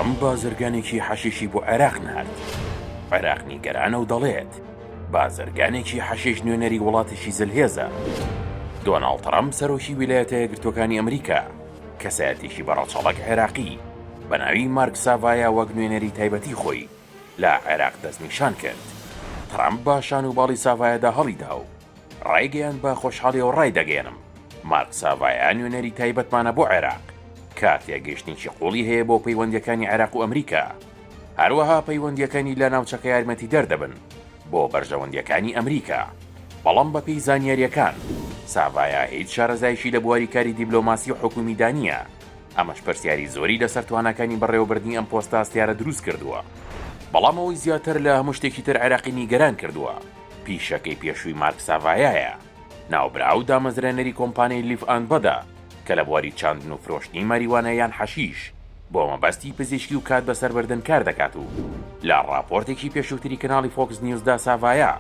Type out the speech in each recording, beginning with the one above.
ترەمپ بازرگانێکی حەشیشی بۆ عێراق نارد. عێراق نیگەرانە و دەڵێت، بازرگانێکی حەشیش نوێنەری وڵاتێکی زلهێزە. دۆناڵد ترەمپ سەرۆکی ویلایەتە یەکگرتووەکانی ئەمریکا، کەسایەتیی بە ڕەچەڵەک عێراقی بە ناوی مارک ساڤایا وەک نوێنەری تایبەتی خۆی لە عێراق دەستنیشان کرد. ترەمپ بە شان و باڵی ساڤایادا هەڵیدا و ڕایگەیاند بە خۆشحاڵیەوە ڕایدەگەیەنم مارک ساڤایا نوێنەری تایبەتمانە بۆ عێراق کە تێگەیشتنێکی قوڵی هەیە بۆ پەیوەندیەکانی عێراق و ئەمریکا هەروەها پەیوەندیەکانی لە ناوچەکە یارمەتیدەر دەبن بۆ بەرژەوەندیەکانی ئەمریکا بەڵام بەپێی زانیاریەکان ساڤایا هیچ شارەزایەکی لە بواری کاری دیبلۆماسی و حکومیدا نییە ئەمەش پرسیاری زۆری لەسەر تواناکانی بەڕێوەبردنی ئەم پۆستە هەستیارە دروست کردووە بەڵام ئەوەی زیاتر لە هەموو شتێکی تر عێراقی نیگەران کردووە پیشەکەی پێشووی مارک ساڤایایە. ناوبراو دامەزرێنەری کۆمپانیای لیف ئاند بەدە کە لە بواری چاندن و فرۆشتنی ماریوانا یان حەشیش بۆ مەبەستی پزیشکی و کات بەسەربردن کار دەکات و لە ڕاپۆرتێکی پێشووتری کەناڵی فۆکس نیوزدا ساڤایا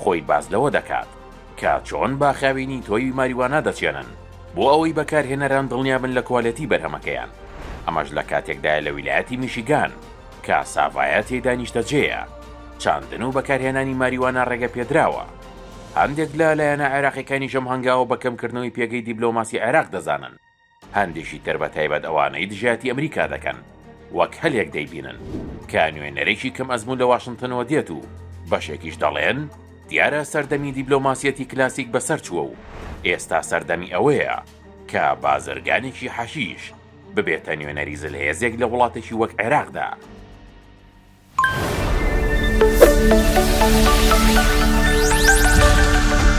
خۆی باس لەوە دەکات کە چۆن بە خاوێنی تۆوی ماریوانا دەچێنن بۆ ئەوەی بەکارهێنەران دڵنیابن لە کوالێتی بەرهەمەکەیان ئەمەش لە کاتێکدایە لە ویلایەتی میشیگان کە ساڤایا تێیدا نیشتەجێیە، چاندن و بەکارهێنانی ماریوانا ڕێگەپێدراوە. هەندێک لە لایەنە عێراقیەکانیش ئەم هەنگاوە بە کەمکردنەوەی پێگەی دیبلۆماسی عێراق دەزانن، هەندێکی تر بە تایبەت ئەوانەی دژایەتی ئەمریکا دەکەن وەک هەلێک دەیبینن کە نوێنەرێکی کەم ئەزموون لە واشنتنەوە دێت و بەشێکیش دەڵێن دیارە سەردەمی دیبلۆماسیەتی کلاسیک بەسەر چووە و ئێستا سەردەمی ئەوەیە کە بازرگانێکی حەشیش ببێتە نوێنەری زلهێزێک لە وڵاتێکی وەک عێراقدا.